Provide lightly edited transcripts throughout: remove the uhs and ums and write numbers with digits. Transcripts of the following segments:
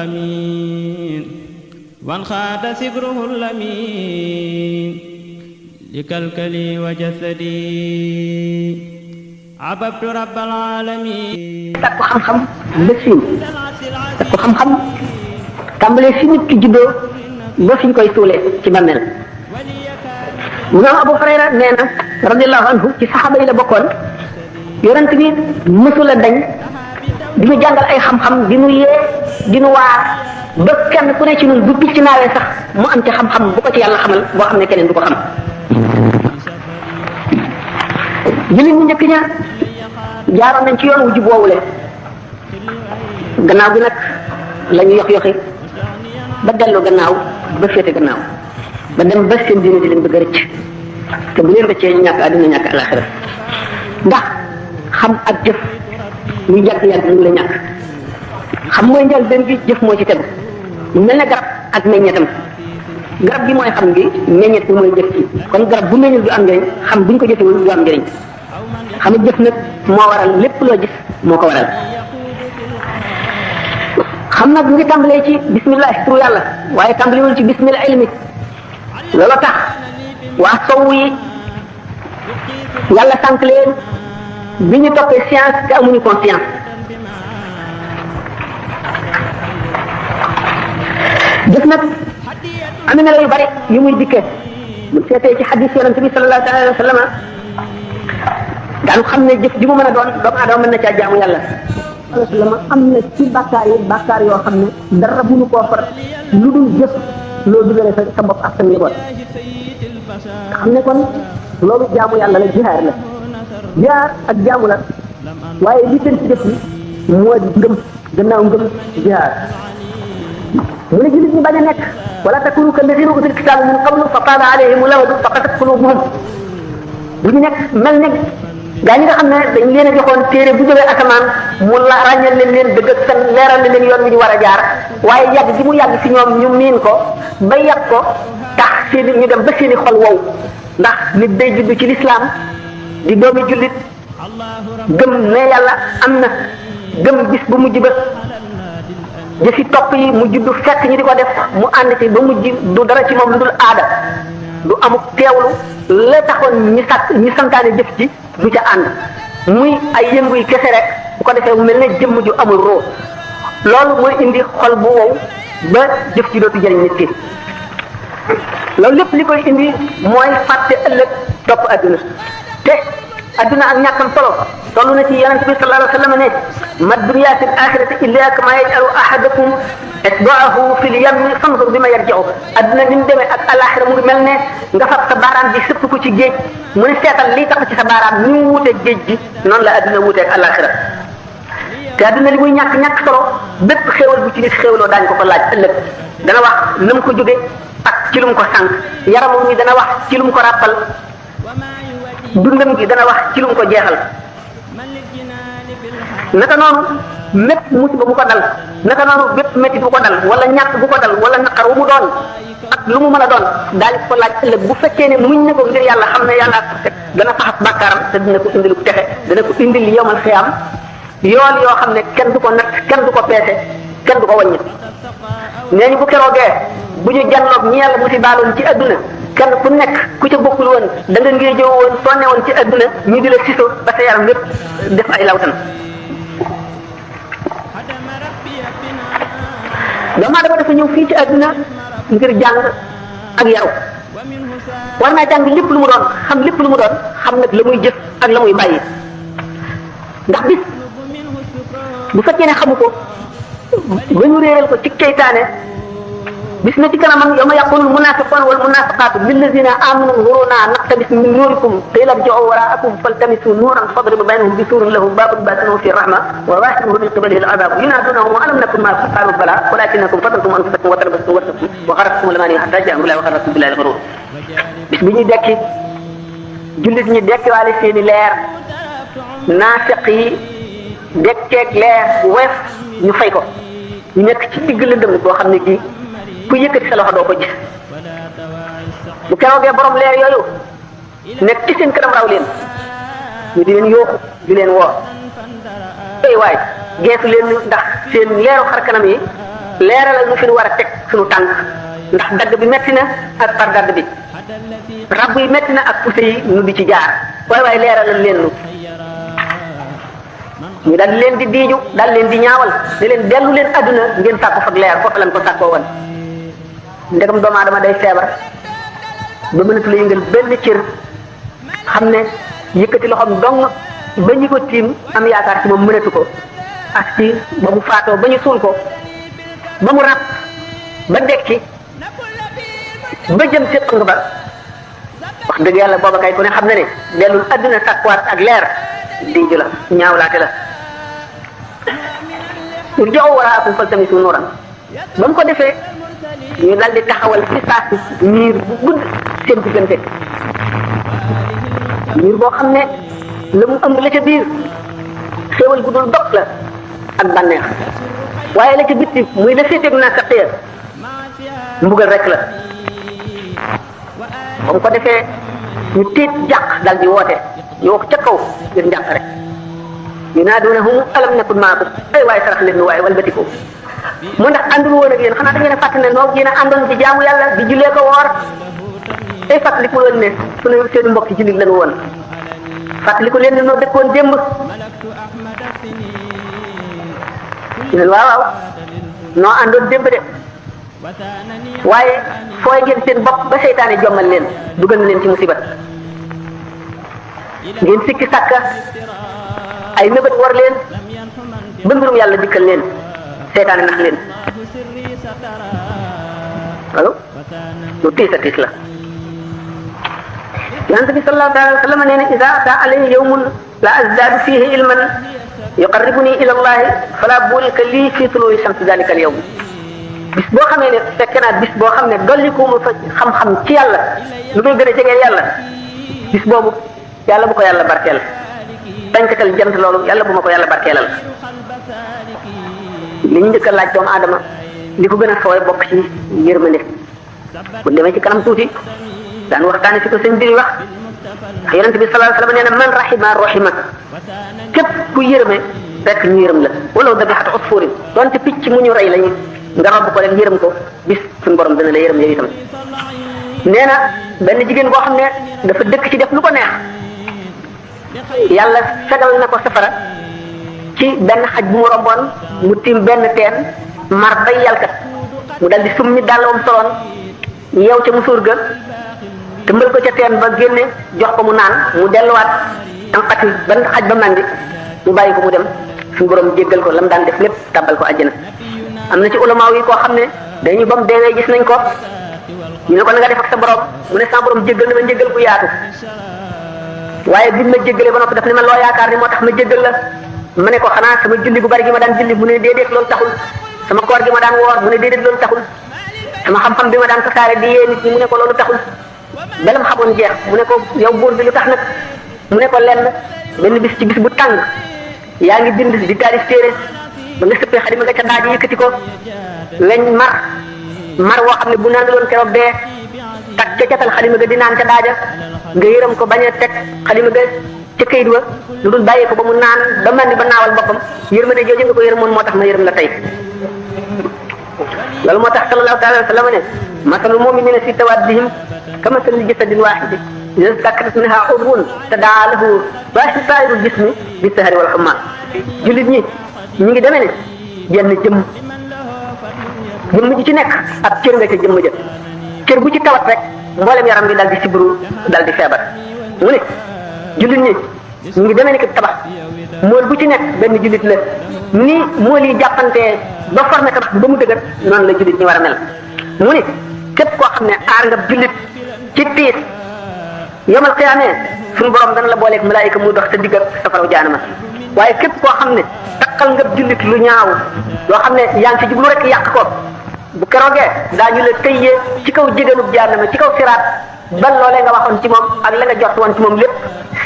الأمين وانخاد سبره الأمين لكلكلي وجسدي عبدت رب العالمين takku xam-xam ba siin takku xam-xam tàmbalee fi nit ki juddoo ba fi ñu koy suulee ci bàmmeel mu Abu Hurayra nee na radiyallahu anhu ci saxaaba yi la bokkoon yonent bi mësula dañ di ñu jàngal ay xam-xam di ñu yee di ñu waar ba kenn ku ne ci ñun bu picc naawee sax mu am ci xam-xam bu ko ci yàlla xamal boo xam ne keneen du ko xam jullit ñu njëkk ña jaaroon nañ ci yoon wu jub woowule gannaaw gi nag la ñu yoxi ba dellu gannaaw ba féete gannaaw ba dem ba seen diine di leen bëgg a rëcc te bu leen rëccee ñu ñàkk àddina ñàkk alaxira ndax xam ak jëf lu yàgg-yàgg lu la ñàkk xam mooy njël benn bi jëf moo ci tegu mu mel ne garab ak meññetam garab gi mooy xam gi meññet bi mooy jëf ci kon garab bu meññul du am njëriñ xam buñ ko jëfewul du am njëriñ xam jëf nag moo waral lépp loo gis moo ko waral xam nag mu ngi tàmbalee ci bismillah turu yàlla waaye tàmbalewul ci bismillah ilmi loolu tax waa sow yi yàlla sànq leen bi ñu toppee science te amuñu conscience jëf nag am na yu bari yu muy dikkee bu seetee ci xadis yonent bi sallallahu alayhi wa sallam daanu xam ne jëf ji mu mën a doon doomu aadama mën na caa jaamu yàlla sallallahu am na ci bàkkaar yoo xam ne dara mënu koo far lu dul jëf loo dugalee sa bopp ak sa njaboot xam ne kon loolu jaamu yàlla la jihaar la jihaar ak jaamu la waaye li gën ci jëf yi moo di ngëm gannaaw ngëm jihaar mu ne jullit ñi bañ a nekk wala takunu kallazina utul kitaaba min qablu fa taala alayhim al-amadu fa qasat qulubuhum bu ñu nekk mel ne gaa ñi nga xam ne dañ leen a joxoon téere bu jógee asamaan mu la ràññal leen dëgg ak fen leeral leen yoon wi ñu war a jaar waaye yàgg gi mu yàgg ci ñoom ñu miin ko ba yàgg ko tax seeni ñu dem ba seeni xol wow ndax nit day judd ci lislaam di doomi jullit gëm ne yàlla am na gëm bis bu mujj ba jëfi topp yi mu judd fekk ñi di ko def mu ànd ci ba mujj du dara ci moom lu dul aada du amuk teewlu la taxoon ñi santaane jëf ci du ca ànd muy ay yëngu yi kese rek bu ko defee mu mel ne jëmm ju amul roo loolu mooy indi xol bu wow ba jëf ci dootu jëriñ nit ki loolu lépp li koy indi mooy fàtte ëllëg topp adduna te adduna ak ñàkkam solo toll na ci yonent bi sallallahu alayhi wa sallam ne ma dunya fil axirati illa kama yaj'alu ahadakum isba'ahu fil yammi fanzur bima yarji'u adduna ni mu demee ak alaxira mu ngi mel ne nga fab sa baaraam bi sëpp ko ci géej mu ne seetal lii tax ci sa baaraam ni mu wuuteeg géej gi noonu la adduna wuuteeg alaxira te adduna li muy ñàkk solo bépp xéewal bu ci nit xéewaloo daañu ko laaj ëllëg dana wax na mu ko jóge ak ci lu mu ko sànq yaramam ni dana wax ci lu mu ko ràppal dundam gi dana wax ci lu mu ko jeexal naka noonu mépp musiba bu ko dal naka noonu bépp métti bu ko dal wala ñàkk bu ko dal wala naqar wu mu doon ak lu mu mën a doon daal ko laaj ëllëg bu fekkee ne muñ na ko ngir yàlla xam ne yàlla dana faxas bàkkaaram te dina ko indil texe dana ko indil yomal xiyaam yoon yoo xam ne kenn du ko natt kenn du ko peese kenn du ko wàññi nee ñu bu keroogee bu ñu janloog ñi yàlla musibaaloon ci adduna kenn ku nekk ku ca bokkul woon da nga ngir jëw woon sonne woon ci adduna ñu di la siso ba sa yaram lépp def ay lawtan doomu aadama dafa ñëw fii ci adduna ngir jàng ak yaru war naa jàng lépp lu mu doon xam lépp lu mu doon xam nag la muy jëf ak la muy bàyyi ndax bis bu fekkee ne xamu ko ba ñu réeral ko ci keytaane bis na ci kanamam yawma yaqulu al-munafiquna wal munafiqatu lillazina amanu nuruna naqtabis min nurikum qila irji'u wara'akum faltamisu nuran fadribu baynahum bisurin lahu babun batinuhu fihi rahma wa zahiruhu min qibalihi al-'adab yunadunahum alam nakun ma'akum qalu bala walakinakum fatantum anfusakum wa tarabastum wartabtum wa gharratkum al-amani hatta ja'a amrullahi wa gharrakum billahi al-ghurur bis bi ñuy dekki jullit ñi dekkiwaale seeni leer naafiq yi dekkeeg leer bu weef ñu fay ko ñu nekk ci digg lëndëm boo xam ne kii ku yëkkati sa loxo doo ko gis bu keroogee borom leer yooyu nekk ci seen kanam raw leen ñu di leen yooxu di leen woo ay waay geesu leen ndax seen leeru xar kanam yi leeralal nu fi nu war a teg suñu tànk ndax dagg bi metti na ak par dagg bi rab yi metti na ak pousse yi nu di ci jaar waaye leeralal leen nu ñu daal leen di diiju daal leen di ñaawal ne leen dellu leen adduna ngeen sàkko fag leer foofu lañ ko sàkkoo woon ndegam doomu aadama day feebar ba mënatu la yëngal benn cër xam ne yëkkati loxoom dong ba ñu ko tiim am yaakaar ci moom mënatu ko ak ci ba mu faatoo ba ñu suul ko ba mu ràpp ba dekki ba jëm ci ëng ba wax dëgg yàlla booba kay ku ne xam na ne dellul adduna sàkkuwaat ak leer diiju la ñaawlaate la irji'u wara'akum faltamisu nuuran ba mu ko defee ñu daal di taxawal ci saa si miir bu gudd seen diggante miir boo xam ne la mu ëmb la ca biir xéewal gu dul dog la ak bànneex waaye la ca bitti muy la féeteeg naa sa xëya mbugal rek la ba mu ko defee ñu tiit jàq dal di woote ñu wax ca kaw ngir njàq rek yunaadunahum alam nakun maakum ay waaye sarax leen nu waaye walbatiku mu ndax àndul woon ak yéen xanaa da ngeen a fàtte ne noo yéen a àndoon ci jaamu yàlla di jullee ko woor ay fàttaliku leen ne sunu seen mbokk ci jullit lañu woon fàttaliku leen ne noo dëkkoon démb leen waaw noo àndoon démb de waaye fooy ngeen seen bopp ba seytaane jommal leen dugal na leen ci musiba ngeen sikki sàkka ay mébét war leen ba mbirum yàlla dikkal leen seytaane nax leen allo lu tiis a tiis la yonent bi sallallahu alayhi wa sallam nee na ida ata alayhi yawmun la azdaadu fihi ilman yuqarribuni ila allahi fala burika lii fi tulu'i shamsi dalika al yawm bis boo xamee ne fekk naa bis boo xam ne dolliku ma fa xam-xam ci yàlla lu may gën a jegeel yàlla bis boobu yàlla bu ko yàlla barkeel tànkatal jant loolu yàlla bu ma ko yàlla barkeelal li ñu njëkk a laaj doomu aadama li ko gën a sooy bokk ci yërmande bu demee ci kanam tuuti daan waxtaane fi ko sëñ bi wax yonent bi sallallahu alayhi wasallam nee na man rahima képp ku yërëme rek ñu yërëm la wala dabihatu usfurin donte picc mu ñu rey lañu nga robb ko leen yërëm ko bis suñu borom dana la yërëm yow itam nee na benn jigéen boo xam ne dafa dëkk ci def lu ko neex yàlla fegal na ko safara ci benn xaj bu mu romboon mu tiim benn teen mar bay yalkat mu dal di summi dàlloom soloon yeew ca musóor ga te mbal ko ca teen ba génne jox ko mu naan mu delluwaat tànqati ba xaj ba màndi mu bàyyi ko mu dem suñu borom jéggal ko lam daan def lépp tàbbal ko àjjana am na ci ulamaaw yi koo xam ne dañu ba mu deewee gis nañ ko ñu ne ko na nga def ak sa borom mu ne sa borom jéggal na ma njéggal bu yaatu waaye biñ ma jéggalee ba noppi daf ne ma loo yaakaar ni moo tax ma jéggal la ma ne ko xanaa sama julli bu bari gi ma daan julli mu ne déedéet loolu taxul sama koor gi ma daan woor mu ne déedéet loolu taxul sama xam-xam bi ma daan tasaare di yee nit ñi mu ne ko loolu taxul belam xamoon jeex mu ne ko yow buur bi lu tax nag mu ne ko lenn benn bis ci bis bu tàng yaa ngi bind di taalif téere ba nga sëppee xalima nga ca daaj yëkkati ko weñ mar woo xam ne bu naan loon keroog dee tak ca catal xalima ga di naan ca daaja nga yërëm ko bañ a teg xalima ga ca kayit wa lu dul bàyyee ko ba mu naan ba mandi ba naawal boppam yërmande jooju nga ko yërëmoon moo tax ma yërëm la tey loolu moo tax sallallahu alayhi wa sallam ne masalul mu'minina fi tawaddihim kamasalil jasadil waahidi idha istakarat minha udwun tadaa lahu saa'irul jismi bis-sahari wal humma jullit ñi ñu ngi demee ne jenn jëmm ji ci nekk ab cër nga ca jëmm ja cër bu ci tawat rek mboolem yaram bi dal di sibru dal di feebar mu ne jullit ñi ñu ngi demee ne ki tabax mool bu ci nekk benn jullit la ni mool yi jàppantee ba formé tabax bi ba mu dëgër noonu la jullit ñi war a mel mu ne képp koo xam ne aar nga jullit ci tiis yomal xiyaamee suñu borom dana la booleeg malaayika muy dox sa digg ak safaraw jaanama waaye képp koo xam ne takkal nga jullit lu ñaaw loo xam ne yaa ngi ci jublu rek yàq ko bu keroogee daañu la tëyyee ci kaw jégganub jaanama ci kaw siraat ban loolee nga waxoon ci moom ak la nga jot woon ci moom lépp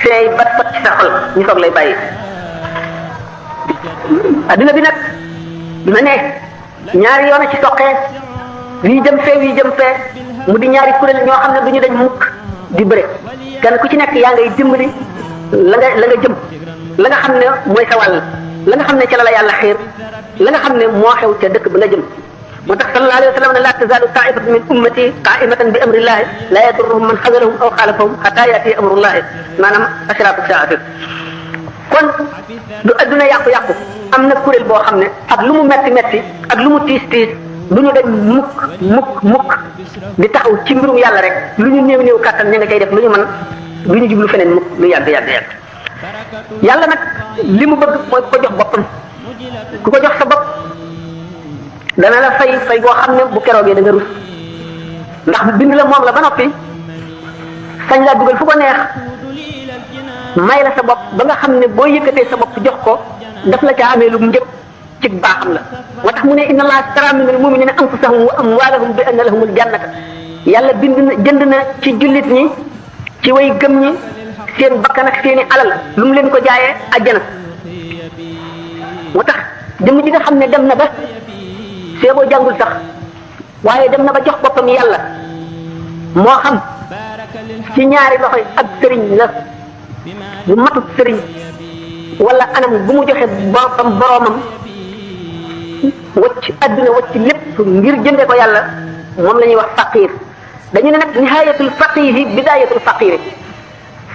seey bat fat ci sa xol ñu soog lay bàyyi. adduna bi nag bi ma ne ñaari yoon a ci soqee wii jëm fee mu di ñaari kuréel ñoo xam ne du ñu dañ mukk di bëre kenn ku ci nekk yaa ngay dimbali la nga jëm la nga xam ne mooy sa wàll la nga xam ne ca la yàlla xiir la nga xam ne moo xew ca dëkk ba nga jëm moo tax sallallahu alayhi wa sallam ne la tazalu taifatu min ummati qaimatan bi amrillahi la yadurruhum man xazalahum aw xaalafahum xata yaati amrullahi maanaam ashratu saati kon du adduna yàqu-yàqu am na kuréel boo xam ne ak lu mu metti metti ak lu mu tiis tiis du ñu dem mukk di taxaw ci mbirum yàlla rek lu ñu néew kàttan ña nga cay def lu ñu mën du ñu jublu feneen mukk lu yàgg yàlla nag li mu bëgg mooy ku ko jox boppam ku ko jox sa bopp dana la fay boo xam ne bu keroogee da nga rus ndax bind la moom la ba noppi sañ laa dugal fu ko neex may la sa bopp ba nga xam ne boo yëkkatee sa bopp jox ko daf la caa amee lu mu njëkk ci baaxam la moo tax mu ne inna allaha ashtara minal mu'minina anfusahum wa amwalahum bi anna lahumul jannata yàlla jënd na ci jullit ñi ci way gëm ñi seen bakkan ak seeni alal lu mu leen ko jaayee àjjana moo tax jëmm ji nga xam ne dem na ba seeboo jàngul sax waaye dem na ba jox boppam yàlla moo xam ci ñaari loxo ak sëriñ la bu matut sëriñ wala anam bu mu joxe boppam boroomam wacc adduna wacc lépp ngir jënde ko yàlla moom la ñuy wax faqir dañu ne nag nihayatul faqihi bidayatul faqiri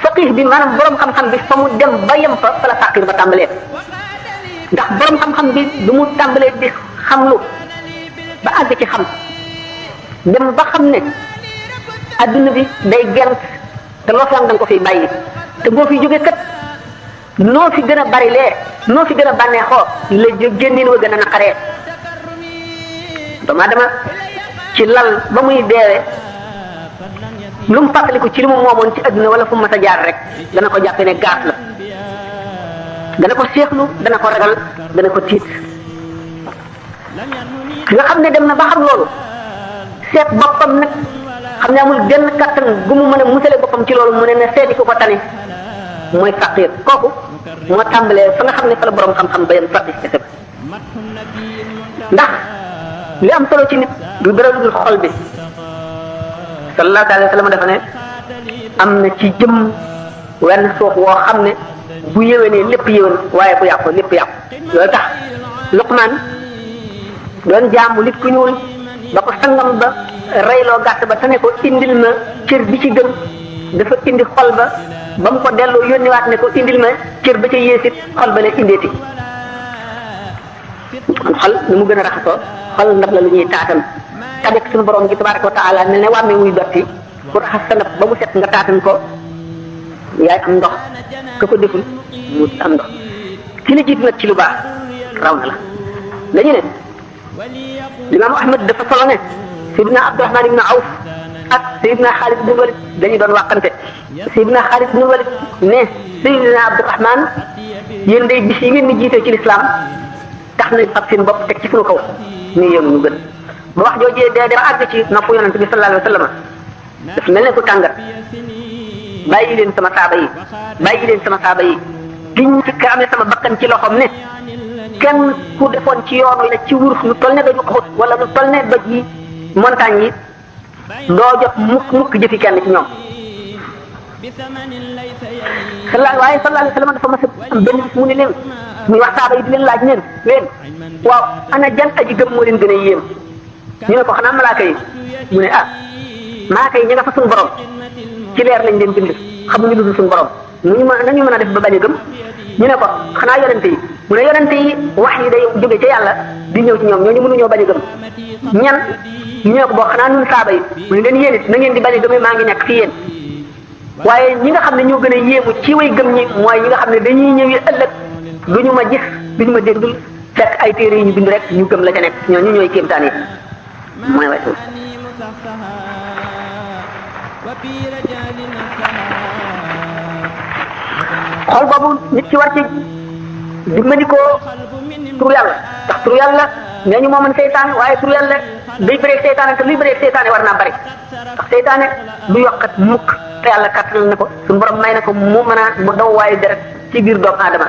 faqih bi maanaam borom xam-xam bi fa mu dem ba yem fa la faqir ba tàmbalee ndax borom xam-xam bi du mu tàmbalee di xamlu ba àgg ci xam dem ba xam ne adduna bi day gent te loo fi am da nga ko fiy bàyyi te boo fi jógee kat noo fi gën a bari lee noo fi gën a bànneexoo la génnin wa gën a naqaree doomu aadama ci lal ba muy deewee lu mu fàttaliku ci li mu moomoon ci adduna wala fu mu mas a jaar rek dana ko jàppe ne gaas la dana ko seexlu dana ko ragal dana ko tiit ki nga xam ne dem na ba xam loolu seet boppam nag xam ne amul benn kattan gu mu mën a musale boppam ci loolu mu ne na seeti ku ko tane mooy faqir kooku moo tàmbalee fa nga xam ne fa la borom xam-xam ba yem faqir kese ba ndax li am solo ci nit du dara lu dul xol bi sallallahu alayhi wa sallam dafa ne am na ci jëm wenn suux woo xam ne bu yéwénee lépp yéwén waaye bu yàqu lépp yàqu loolu tax Luqmaan doon jaamu nit ku ñuul ba ko sangam ba reyloo gàtt ba te ne ko indil ma cër bi ci gën dafa indi xol ba ba mu ko delloo yónniwaat ne ko indil ma cër ba ca yéesit xol ba la indeeti xol ni mu gën a raxasoo xol ndab la lu ñuy taatan tabek suñu borom gi tabaraka wa taala mel ne wàmme wuy dotti ku raxas sa ndab ba mu set nga taatan ko yaay am ndox ka ko deful mu am ndox ki la jiitu nag ci lu baax raw na la dañu ne Limaamu Ahmad dafa solo ne Seydina Abdurahmaan ibn Awf ak Seydina Xaalid ibn Walid dañu doon wàqante Seydina Xaalid ibn Walid ne Seydina Abdurahmaan yéen day bis yi ngeen ni jiite ci lislaam tax nañ fab seen bopp teg ci suñu kaw ñu yéen ñu gën ba wax joojee dee dama àgg ci noppu yonent bi sallallahu alayhi wa sallam daf mel ne ku tàngat bàyyi leen sama saaba yi giñ ci ka amee sama bakkan ci loxoom ne kenn ku defoon ci yoonu la ci wurus lu toll ne daju Uhud wala lu toll ne doj yi montagne yi doo jot mukk jëfi kenn ci ñoom sallallahu alayhi wa sallam dafa mas a am benn bis mu ne leen muy wax saaba yi di leen laaj neen waaw ana jan aji gëm moo leen gën a yéem ñu ne ko xanaa malaaka yi mu ne malaaka yi ñi nga fa suñu borom ci leer lañ leen bind xamuñu lu dul suñu borom nañu mën a def ba bañ a gëm ñu ne ko xanaa yonente yi mu ne yonente yi wax yi day jóge ca yàlla di ñëw ci ñoom ñooñu mënuñoo bañ a gëm ñan ñu ne ko boo xanaa ñun saaba yi mu ne leen yéen it na ngeen di bañ a gëmee maa ngi nekk fi yéen waaye ñi nga xam ne ñoo gën a yéemu ci way gëm ñi mooy ñi nga xam ne dañuy ñëw yi ëllëg duñu ma gis duñu ma déggul fekk ay téere yi ñu bind rek ñu gëm la ca nekk ñooñu ñooy kéemtaan yi mooy way xol boobu nit ci war ci dimbandikoo tur yàlla ndax tur yàlla nee ñu moo mën seytaane waaye tur yàlla day bëreeg seytaane te luy bëreeg seytaane war naa bari ndax seytaane du yokkat mukk te yàlla kattanal na ko suñu borom may na ko mu mën a mu daw waaye deret ci biir doomu aadama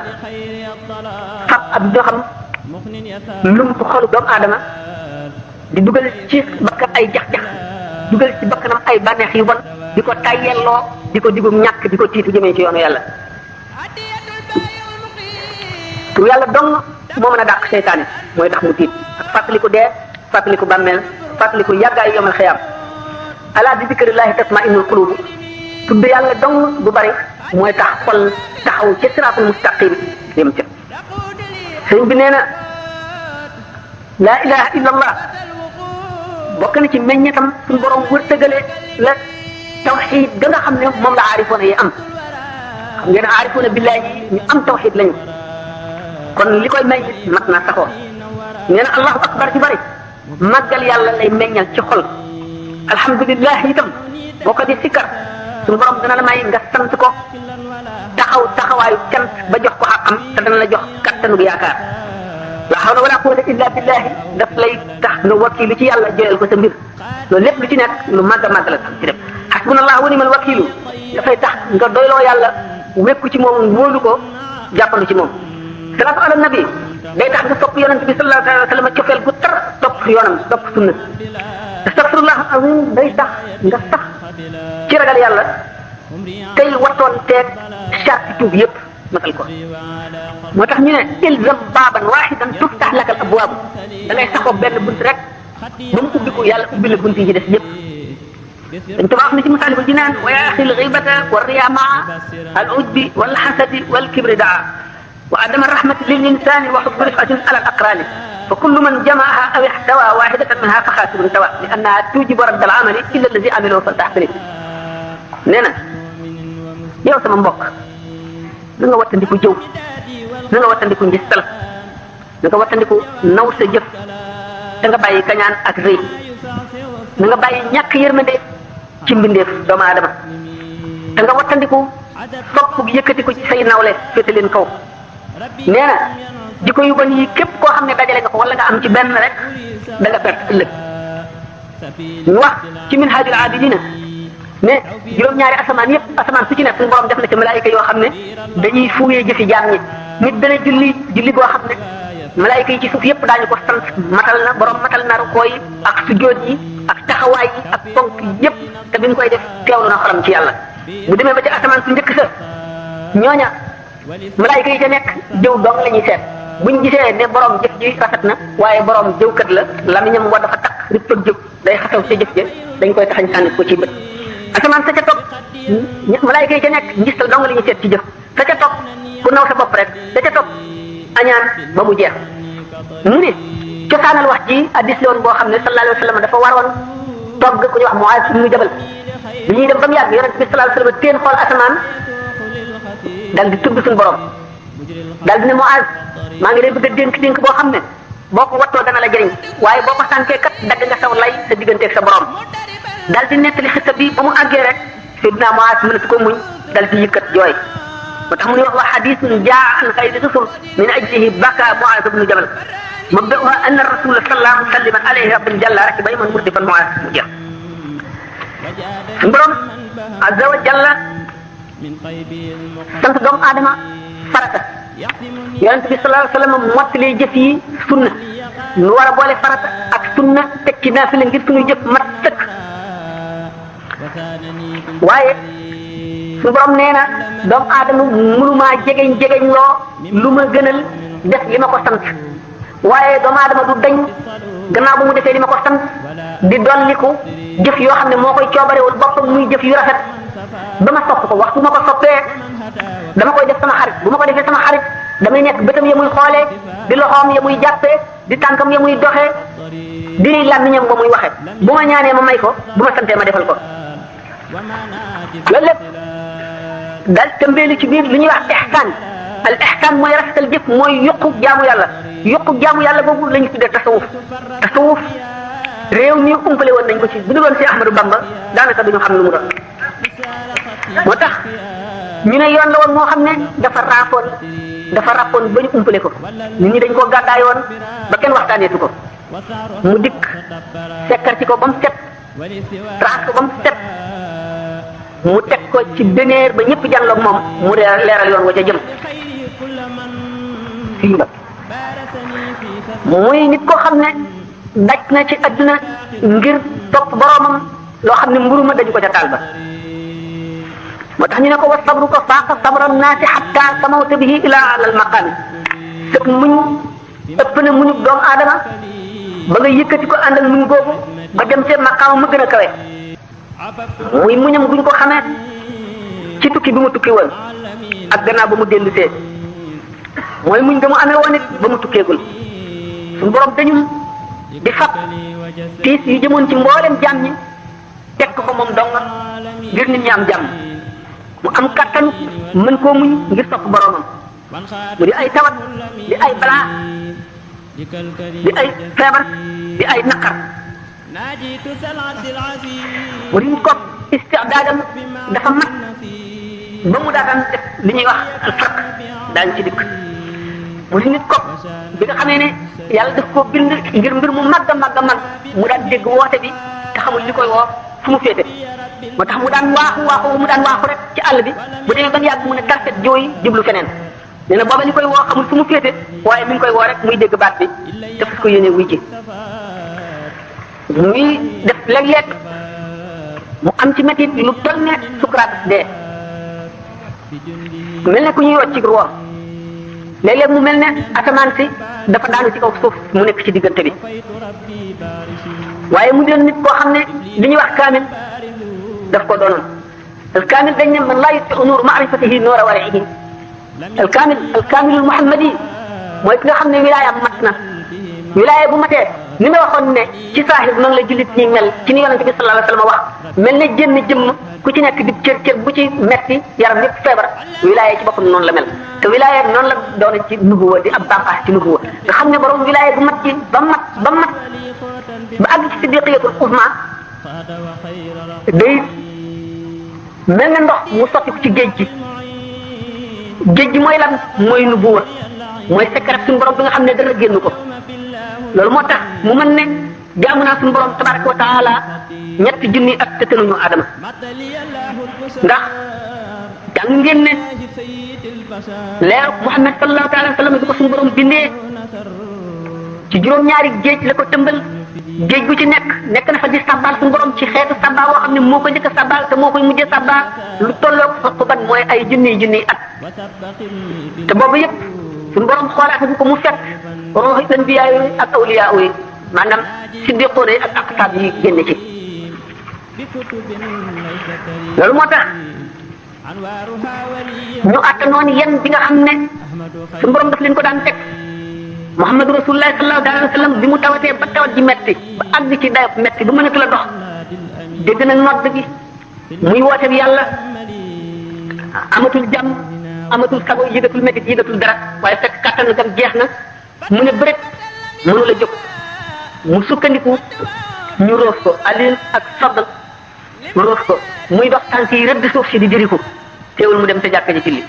fab ab doxam lum ko xolu doomu aadama di dugal ci bakkan ay jax-jax dugal ci bakkanam ay bànneex yu bon di ko tayyelloo di ko digum ñàkk di ko tiitu jëmee ci yoonu yàlla tur yàlla dong moo mën a dàq seytaane mooy tax mu tiit ak fàttaliku dee fàttaliku bàmmeel fàttaliku yàggaayu yomal xiyaam ala bi zikrillahi tatma'innul qulub tudd yàlla dong bu bari mooy tax xol taxaw ci siraatul mustaqim yem ca sëñ bi nee na laa ilaha illa allah bokk na ci meññetam suñu borom wërsëgale la tawxid ga nga xam ne moom la aarifoona yi am xam ngeen aarifoona billahi ñu am tawxid lañu kon li koy may mat naa saxoo nee na allahu akbar ci bari màggal yàlla lay meññal ci xol alhamdulillah itam boo ko di sikkar suñu borom dana la may nga sant ko taxaw taxawaayu cant ba jox ko xaqam te dana la jox kattanug yaakaar la hawla wala quwwata illa billahi daf lay tax nga wakiilu ci yàlla jëlal ko sa mbir loolu lépp lu ci nekk lu màgg a màgg la ci def hasbunallahu wa ni'mal wakiilu dafay tax nga doyloo yàlla wékku ci moom wóolu ko jàppandu ci moom salaatu ala nabi day tax nga topp yonent bi sallallahu alayhi wa sallam cofeel gu tar topp yoonam topp sunna astaghfirullah azim day tax nga sax ci ragal yàlla tey wattoon teeg charte tuub yëpp matal ko moo tax ñu ne ilzam baaban waahidan tuftax lakal abwaabu da ngay saxoo benn bunt rek ba mu ubbiku yàlla ubbi la bunt yi ci des yëpp dañ ko wax na ci Masaalikul Jinaan wa yaa axil ghibata wa riyaa maa al ujbi wal hasadi wal kibri daa wa adama rahmati lil insani wa hubbi rifatin ala al aqrani fa kullu man jamaaha aw ihtawa wahidatan minha fa xaasirun tawa li annaha tujibu radd al amali illa allazi amilahu faltaxtani nee na yow sama mbokk na nga wattandiku jëw na nga wattandiku njistal na nga wattandiku naw sa jëf te nga bàyyi kañaan ak rëy na nga bàyyi ñàkk yërmande ci mbindeef doomu aadama te nga wattandiku sopp yëkkati ko ci say nawle féete leen kaw nee na jikko yu bon yi képp koo xam ne dajale nga ko wala nga am ci benn rek da nga perte ëllëg ñu wax ci minhajul abidina ne juróom-ñaari asamaan yëpp asamaan su ci nekk suñu borom def na ci malaayika yoo xam ne dañuy fuuyee jëfi jaam ñi nit dana julli boo xam ne malaayika yi ci suuf yëpp daañu ko sant matal na borom matal na rukoo yi ak sujjóot yi ak taxawaay yi ak ponk yëpp te bi mu koy def teewlu na xolam ci yàlla bu demee ba ci asamaan su njëkk sa ñooña malaayika yi ca nekk jëw dong la ñuy seet buñ gisee ne borom jëf ji rafet na waaye borom jëwkat la lamiñam wa dafa takk ripp ak jëw day xasaw ca jëf ja dañ koy taxañ sànni ko ci bët asamaan sa ca topp malaayika yi ca nekk ngistal dong la ñuy seet ci jëf sa ca topp ku naw sa bopp rek sa ca topp añaan ba mu jeex mu ne cosaanal wax ji addis la woon boo xam ne sallallahu alayhi wa sallam dafa waroon togg ku ñuy wax Muaaz ibnu Jabal bi ñuy dem ba mu yàgg yonent bi sallallahu alayhi wa sallam teen xool asamaan dal di tudd suñu borom dal di ne Muaaz maa ngi lay bëgg a dénk boo xam ne boo ko wattoo dana la jëriñ waaye boo ko sànkee kat dagg nga saw lay sa digganteeg sa borom dal di nettali xista bi ba mu àggee rek Seydina Muaaz mënatu ko muñ dal di yëkkat jooy moo tax mu ngi wax wa hadiisun jaa an xayri rusul min ajlihi baka Muaaz ibnu Jabal mabda'uha anna rasula sallallahu salliman alayhi rabbin jalla rakiba man murdifan Muaaz mu jeex suñu borom azza wa jalla sant doomu aadama farata yonent bi sallallahu alayhi wa sallam mottalee jëf yi sunna ñu war a boole farata ak sunna teg ci naafila ngir suñu jëf mat sëkk waaye suñu borom nee na doomu aadama mënumaa jegeñ loo lu ma gënal def li ma ko sant waaye doomu aadama du dañ gannaaw bu mu defee li ma ko sant di dolliku jëf yoo xam ne moo koy coobarewul boppam muy jëf yu rafet ba ma sopp ko waxtu ma ko soppee dama koy def sama xarit bu ma ko defee sama xarit damay nekk bëtam ya muy xoolee di loxoom ya muy jàppee di tànkam ya muy doxee di làmmiñam ba muy waxe bu ma ñaanee ma may ko bu ma santee ma defal ko loolu lépp dal tëmbeelu ci biir lu ñuy wax ihsaan al ihsaan mooy rafetal jëf mooy yokku jaamu yàlla boobu la ñu tuddee tasawuf réew mi umpale woon nañ ko ci bu ñu doon si Ahmadou Bamba daanaka duñu xam lu mu doon moo tax ñu ne yoon la woon moo xam ne dafa ràppoon ba ñu umpale ko nit ñi dañ koo gàddaayoon ba kenn waxtaaneetu ko mu dikk sekkar ci ko ba mu set raxas ko ba mu set mu teg ko ci beneer ba ñëpp jànloog moom mu leeral yoon wa ca jëm fii la muy nit koo xam ne daj na ci adduna ngir topp boroomam loo xam ne mburu ma dañu ko ca taal ba moo tax ñu ne ko wa sabru ko faaqa sabra naasi xatta samawta bihi ila alal maqaami sëg muñ ëpp na muñu doomu aadama ba nga yëkkati ko ànd ak muñ googu ba dem seen maqaama ma gën a kawe muy muñam buñ ko xamee ci tukki bi mu tukki woon ak gannaaw ba mu dellusee mooy muñ ga mu amee woon it ba mu tukkeegul suñu borom dañu di fab tiis yu jëmoon ci mboolem jàmm ñi teg ko moom dong ngir nit ñi am jàmm mu am kattanu mën koo muñ ngir topp boromam mu di ay tawat di ay balaa di ay feebar di ay naqar mu di ko istidaadam dafa mat ba mu daataan def li ñuy wax alfarq daañu ci dikk mu di nit ko bi nga xamee ne yàlla daf koo bind ngir mbir mu màgg a màgg a màgg mu daan dégg woote bi te xamul li koy woo fu mu féete moo tax mu daan waaxu rek ci àll bi bu demee ba mu yàgg mu ne tarfet jooyi jublu feneen nee na booba li koy woo xamul fu mu féete waaye mi ngi koy woo rek muy dégg baat bi te fas ko yéene wuy ci muy def léeg-léeg mu am ci métit lu toll ne sukuraat dee mel ne ku ñuy wocc ci ruwa léeg-léeg mu mel ne asamaan si dafa daanu ci kaw suuf mu nekk ci diggante bi waaye mu doon nit koo xam ne li ñuy wax kaamil daf ko doonoon al kaamil dañ ne man laa yutfi'u nuur ma'rifatihi nuura wari'ihi al kaamilul muhammadi mooy ki nga xam ne wilaayam mat na wilaaya bu matee ni ma waxoon ne ci saahir noonu la jullit ñi mel ci ni yonente bi sallallahu alayhi wa sallam wax mel ne jënn jëmm ku ci nekk di cër bu ci metti yaram yëpp feebar wilaaya ci boppam noonu la mel te wilaaya noonu la doon ci nubuwa di ab bànqaas ci nubuwa nga xam ne borom wilaaya bu mat ci ba àgg ci siddiqiyatul uzma day mel ne ndox mu sotti ko ci géej gi mooy lan mooy nubuwa mooy secret suñu borom bi nga xam ne dara génn ko loolu moo tax mu mën ne jaamu naa suñu borom tabaraka wa taala ñetti junni at te tënuñu Adama ndax jàng ngeen ne leeru Muhammad sallallahu alayhi wa sallam bi ko suñu borom bindee ci juróom-ñaari géej la ko tëmbal géej gu ci nekk na fa di sabbal suñu borom ci xeetu sabbal boo xam ne moo ko njëkk a sabbal te moo koy mujjee sabbal lu tolloog xoqban mooy ay junniy at te boobu yëpp suñu borom xoolaat bu ko mu fekk ruuxi anbiyaa yi ak awliyaa yi maanaam siddiqoon yi ak aqtaab yi génn ci loolu moo tax ñu attanoon yen bi nga xam ne suñu borom daf leen ko daan teg Muhammadu Rasulullah sallallahu alayhi wa sallam bi mu tawatee ba tawat ji metti ba àgg ci dayob metti ba mënatu la dox dégg na nodd gi muy woote bi yàlla amatul jàmm amatul sago yëgatul métit yëgatul dara waaye fekk kàttan gam jeex na mu ne bëret mënu la jóg mu sukkandiku ñu roof ko alin ak fadl roof ko muy dox tànk yi rëdd suuf si di diriku teewul mu dem te jàkka ji julli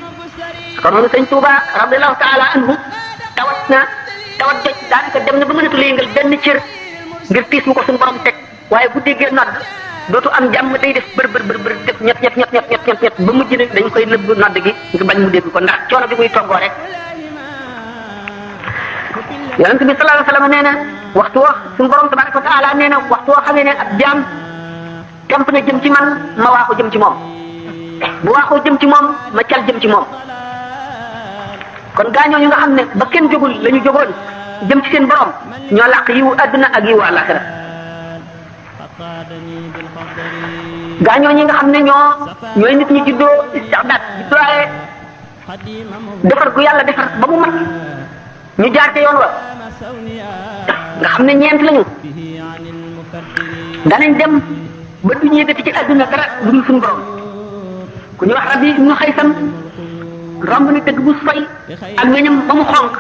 kon noonu sëñ Tuuba radiallahu taala anhu tawat joj daanaka dem na ba mënatu la yëngal benn cër ngir tiis mu ko suñu borom teg waaye bu déggee nodd dootu am jàmm day def bër def ñett ba mujj ne dañ koy nëbb nodd gi ngir bañ mu dégg ko ndax coono bi muy toggoo rek yonent bi sallallahu alayhi wa sallam nee na waxtu woo suñu borom tabaraka wa taala nee na waxtu woo xamee ne ab jaam temp na jëm ci man ma waaxu jëm ci moom bu waaxoo jëm ci moom ma cal jëm ci moom kon gaañoo ñu nga xam ne ba kenn jógul la ñu jógoon jëm ci seen borom ñoo làq yiwu adduna ak yiwu àllaxira gaañoo ñi nga xam ne ñooy nit ñi juddoo istixdaat juddooye defar gu yàlla defar ba mu mat ñu jaar ca yoon wa nga xam ne ñeent lañu danañ dem ba duñu yëgati ci adduna dara lu dul suñu borom ku ñu wax Rabi ibnu Xaysam romb na dëgg bu fay ak weñam ba mu xonq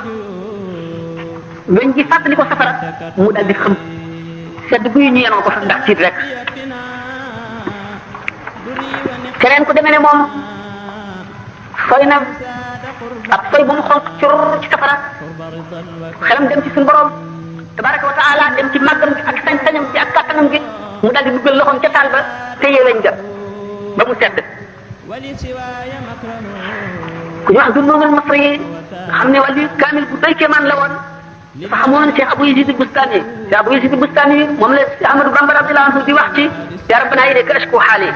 weñ gi fàttali ko safara mu dal di xam sedd guy ñu yenoo ko fa ndax tiit rek keneen ku demee ne moom soy na ab soy ba mu xonq cur ci safara xelam dem ci suñu borom tabaraka wa taala dem ci màggam gi ak sañ-sañam gi ak kàttanam gi mu dal di duggal loxoom ca taal ba téye weñ ga ba mu sedd ku ñu wax du noonal masri yi nga xam ne wàllu kaamil bu doy kéemaan la woon dafa xamoon Cheikh Abou Yazid Bustami Cheikh Abou Yazid Bustami moom la Ahmadou Bamba radiyallahu anhu di wax ci yaa rabbana ilayka ashku haali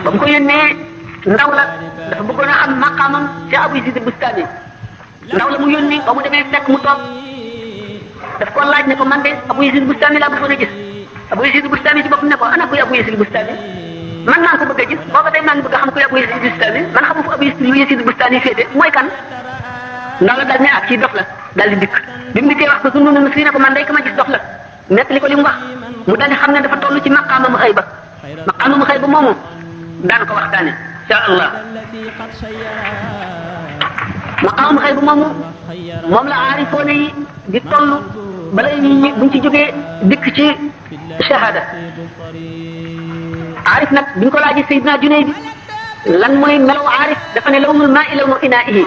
ba mu ko yónnee ndaw la dafa bëggoon a am maqaamam Cheikh Abou Yazid Bustami ndaw la mu yónni ba mu demee fekk mu toog daf ko laaj ne ko man de Abu Yazid Bustami laa bëggoon a gis Abu Yazid Bustami ci boppam ne ko ana kuy Abu Yazid Bustami man maa ngi ko bëgg a gis booba tey maa ngi bëgg a xam kuy Abu Yazid Bustami man xamu fu Abu Yazid Bustami féete mooy kan ndaw la daal ne kii dof la daal di dikk bi mu dikkee wax ko sunu nu si ne ko man day ka ma gis dof la nekk li ko li mu wax mu daal di xam ne dafa toll ci maqaamam xëy ba moomu daan ko waxtaane insha Allah maqaamam xëy ba moomu moom la aarifoone yi di toll bala buñ ci jógee dikk ci shahada aarif nag biñ ko laajee Seydina Junayd lan mooy melaw aarif dafa ne lawmul maa'i lawnu inaa'ihi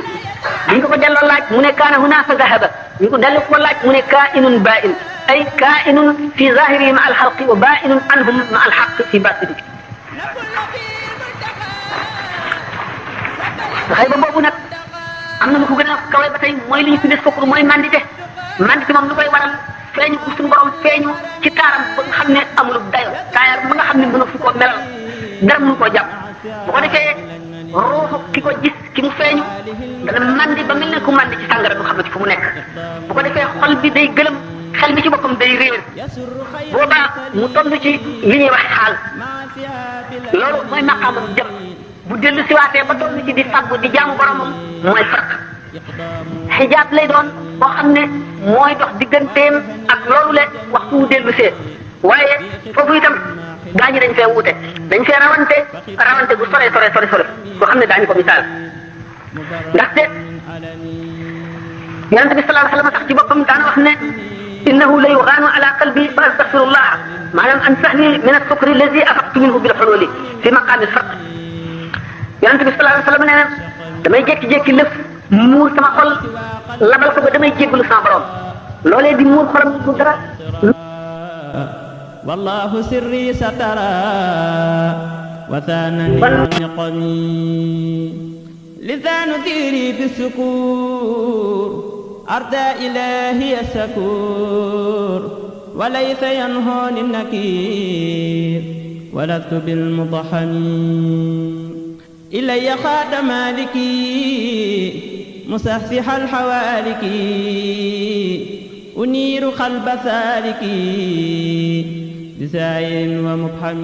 biñ ko delloo laaj mu ne kaana hunaa fa zahaba biñ ko delloo ko laaj mu ne kaa'inun baa'in ay kaa'inun fi zaahirihi ma al-xalqi wa baa'inun anhum ma al-xaqq fi baatinihi xëy ba boobu nag am na lu ko gën a kawe ba tey mooy li ñu tuddee sukkur mooy mandité moom lu koy waral feeñu ko suñu borom feeñu ci taaram ba nga xam ne amul dayo taayar ba nga xam ne mënu fu ko melal dara mënu koo jàpp bu ko defee ruuxu ki ko gis ki mu feeñu dana mandi ba mel ne ku mandi ci sàngara du xam ne ci fu mu nekk bu ko defee xol bi day gëlëm xel bi ci boppam day réer boobaa mu toll ci li ñuy wax xaal loolu mooy maqaamam jëm bu dellu siwaatee ba toll ci di fàggu di jaamu boromam mooy farq xijaab lay doon boo xam ne mooy dox digganteem ak loolu le waxtu wu dellu see waaye foofu itam gaañu dañ fee wuute dañ fee rawante bu sore boo xam ne daañu ko misaal ndaxte yonente bi sallallahu alayhi wa sallam sax ci boppam daana wax ne innahu la yugaanu ala qalbi fa astaghfirullah maanaam an sahli min as-sukri allazi afaqtu minhu bil hululi fi maqaami al-farq yonente bi sallallahu alayhi wa sallam nee na damay jékki-jékki lëf muur sama xol labal ko ba damay jéggalu sama borom loolee di muur xolam du dara wallahu sirri satara wa thanani niqami lisanu diri bisukur arda ilahi asakur وليس ينهوني النكير ولست بالمضحمين إلي خاد مالكي مسفح الحوالك أنير قلب سالك بسائر ومبحم